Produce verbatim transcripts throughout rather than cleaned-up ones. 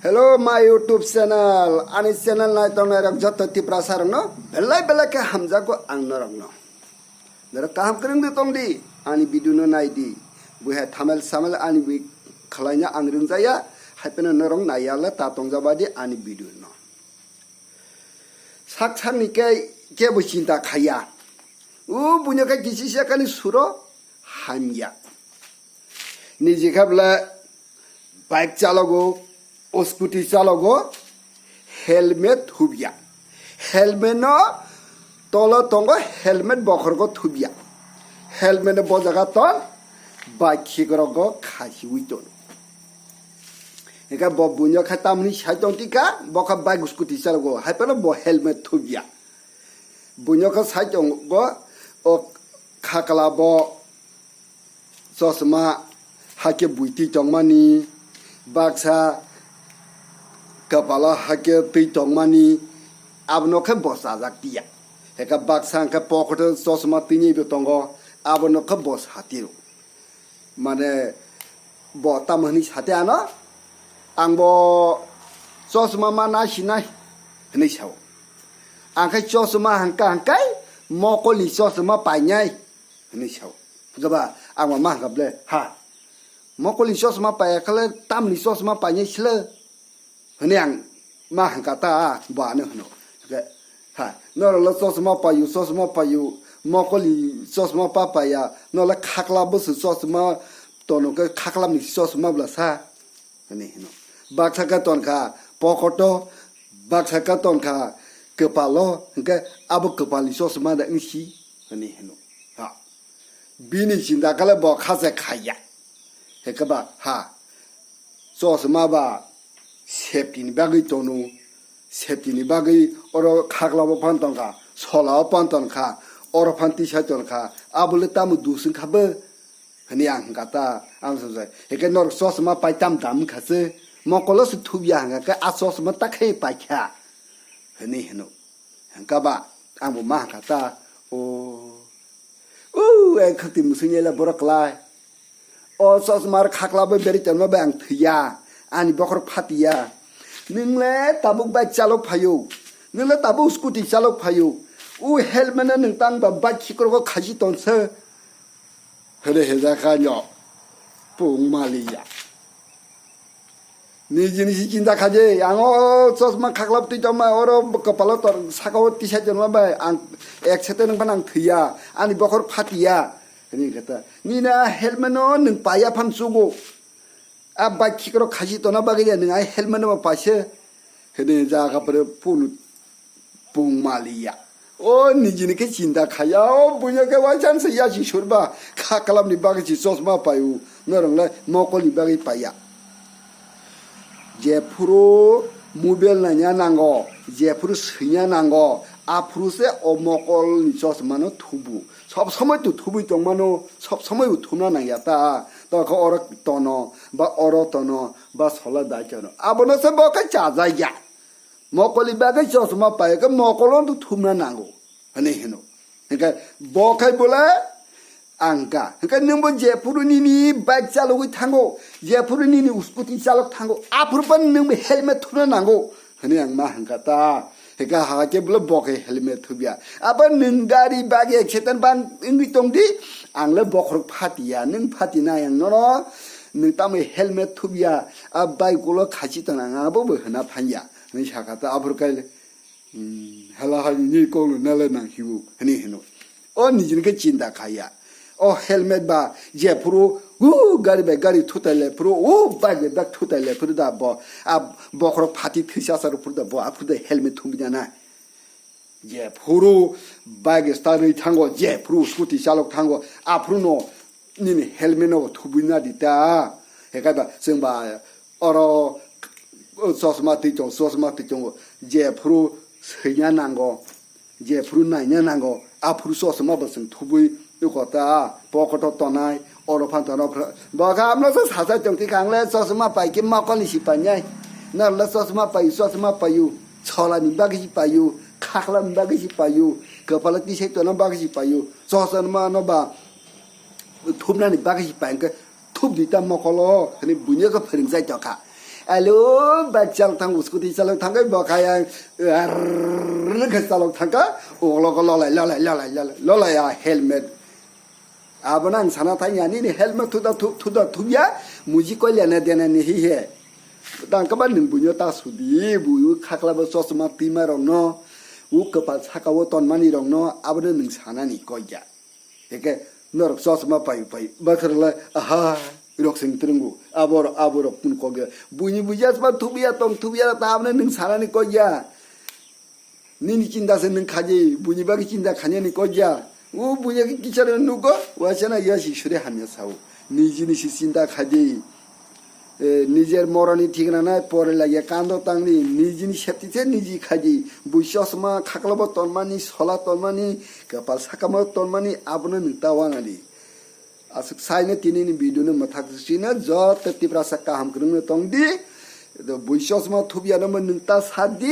Hello, my YouTube channel. Ani channel nai tongnai rok joto Tiprasa rokno belai belai khe hamjago ang norokno. Norok kaham kwrwng di tong di, ani video no nai di. Buiha thamel samel ani bui khwlaina ang rwngjaya, hai phano norok naiya le ta tongjaba di ani video no. Sak sakni khe kebo chinta khaiya. O buino khe kisi sakani suro hamya. Niji khe bwle bike chalogo, o scooty chalogo, helmet thubya. Helmet no tolo tongo, helmet bokhorgo thubya. Helmet no bo jaga ton, bike khikrogo khasiwi ton. Eka bo buino khe tamni sai tong tika, bo khe bike scooty chalogo, hai phano bo helmet thubya. Buino khe sai tongo, o khakla bo chosma hakhe bui twi tongmani, baksa kapalo hakhe twi tongmani, abono khe bo chajak tiya. Eka baksa hwnkhe pokoto chosma twinwi bo tongo, abono khe bo satiro. Mane bo tamo hwnwi sate ano, ang bo chosma ma nai sinai hwnwi sao. Ang khe chosma hangka hangkai mokolni chosma painai hwnwi sao. Hwnkhe ba ang bo ma hangka ble ha. Mokolni chosma paiya khle tamni chosma painai sle. Hwnwi ang ma hangka ta, bo ano hwno. Hwnkhe, ha, norok le chosma payu, chosma payu, mokolni chosma pa paiya, norok le khakla bwswk chosma tono khe khaklamni chosma bwla sa? Hwnwi hwno. Baksa khe tonkha pokoto, baksa khe tonkha kwpalo, hwnkhe abo kwpalni chosma da wngsi? Hwnwi hwno. Ha. Bini chinta khe bo kha se khaiya. Hwnkhe ba, ha. Chosma ba safety ni bagwi tono, safety ni bagwi oro khakla bo phan tongkha, sola o phan tongkha, oro phan tisai tongkha, abo le tamo dusung kha bo hwnwi ang hwnkha ta, ang sajai. Hwnkhe norok chosma pai tam dam wngkha se, mokolo se thubya hwnkha khe a chosma ta khe paikha hwnwi hwno. Hwnkha ba, ang bo ma hwnkha ta, o, o, e khwtwi mwswngya le borok klai. O chosma rok khakla bai berwi tongma bai ang thwiya, ani bokhorok phatiya. Nwng le tabuk bike chalok phaio, nwng le tabuk scooty chalok phaio. O helmet no nwng tang ba bike khikrogo khachi tongse. Hwrwi hwjak kha no pung maliya. Nijini si chinta khaje, ang o chosma khaklap twi tongma, oro kwpalo tor saka o tisai tongma bai ang ek sete nang phano ang thwiya, ani bokhorok phatiya. Hwnwi khe ta, nini a helmet no nwng paiya phan chugo. A bike khikrok khachi tona bagwi ya nwng a helmet no paise. Hwnwi jaga pore phunu pung maliya. O nijini khe chinta khaya, o buino khe waisa se yasi surba, kha kalamni bagwi si chosma paio, norok le mokolni bagwi paiya. Jephuru mobile naina nango, jephuru swina nango, aphuru se o mokolni chosma no thubu. Sob somoi to thubui tongmano, sob somoi bo thumna nangya ta. Tokha oro tono, ba oro tono, ba sola dai tono. Abono se bo khe chajakya. Mokolni bagwi chosma pai khe mokolo no thumna nango hwnwi hino. Hwnkhe bo khai bole ang kha. Hwnkhe nwng bo jephuru nini bike chalogwi thango, jephuru nini scooty chalok thango, aphuru phano nwng bo helmet thumna nango hwnwi ang ma hwnkha ta. Hwnkhe ha khe bole bo khe helmet thubya. Abo nwng gari bagwi accident bang wngwi tongdi, ang le bokhorok phatiya, nwng phatinai ang nono, nwng tamo helmet thubya, a bike ulo khachi tong ang abo bo hwna phanya. Hwnwi sakha ta, aphuru kaile, hmm, hala hai ni kok no nale nang hibu, hwnwi hino. O nijini khe chinta khaya. O helmet ba jephuru, u gari bai gari thutai le phuru, u bike bai bike thutai le phuru da bo, a bokhorok phati thwisa sa phuru da bo, aphuru da helmet thumbi da na. Jephuru bike starwi thango, jephuru scooty chalok thango, aphuru no nini helmet no thubui na di ta. Hekaiba chwng ba oro chosma twi tongo, chosma twi tongo, jephuru swina nango, jephuru naina nango, aphuru chosma bo chwng thubui nuko ta, pokoto tonai, oro phan tonai, oro phan, bo khe amno se sacha tong thik ang le chosma pai khe mokolni si painai, nor le chosma payu, chosma payu, cholani bagwi si payu, khaklani bagwi si payu, kwpalo tisai tona bagwi si payu, chosma no ba thupnani bagwi si pai hwnkhe thup di ta mokolo hwnwi buino khe phwrwng chai tongkha. Alo, bike chalok thang, scooty chalok thang, bokha yang, arrrrrr khe chalok thang kha, ulo ko lolai, lolai, lolai, lolai, lolai, ah, helmet. Abono ang sana thang ya, nini helmet thuda thu-, thuda thubya, muji koilya na dena ni hi he. Tang kaba nung buino ta sudi, buyo khakla bo chosma tima rok no, u kwpal saka o tonmani rok no, abono nung sana ni koi ya. Heke norok chosma pai pai bathar lai, aha, rok sing trwngo, abo, abo rok pun kok ya. Buini buya chosma thubiya tong thubiya ta abne nung sanani kok ya. Nini chinta se nung khaji, buini bagi chinta khanyani kok ya. U buya ki kichar nugo, wasana ya si sure hamya sao. Nijini si chinta khaji. Eh, nijer moroni thikna nai pore lagya kando tangdi, nijini safety se niji khaidi, bui chosma khaklabo tonmani, sola tonmani, kapal sakamo tonmani, abono nwng ta wanadi. Aswk saino tini ni video no mwthak sino joto Tiprasa kaham kwrwngno tongdi. Bui chosma thubya no nwng ta sadi,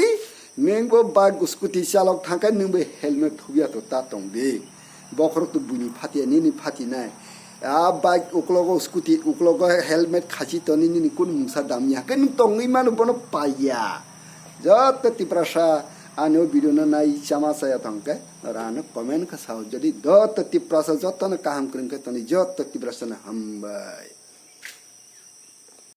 nwng bo bike scooty chalok thangkhe nwng bo helmet thubya to ta tongdi. Bokhorok to buini phatia nini phatinai. A bike uklogo scooty uklogo helmet khachi toni nini kun mungsa damya. Hwnkhe nwng tongwi mano bono paiya. Joto Tiprasa ani o video no nai chama chaya tongkhe rano comment kha sao. Jodi joto Tiprasa joto no kaham kwrwngkhe toni joto Tiprasa no hambai.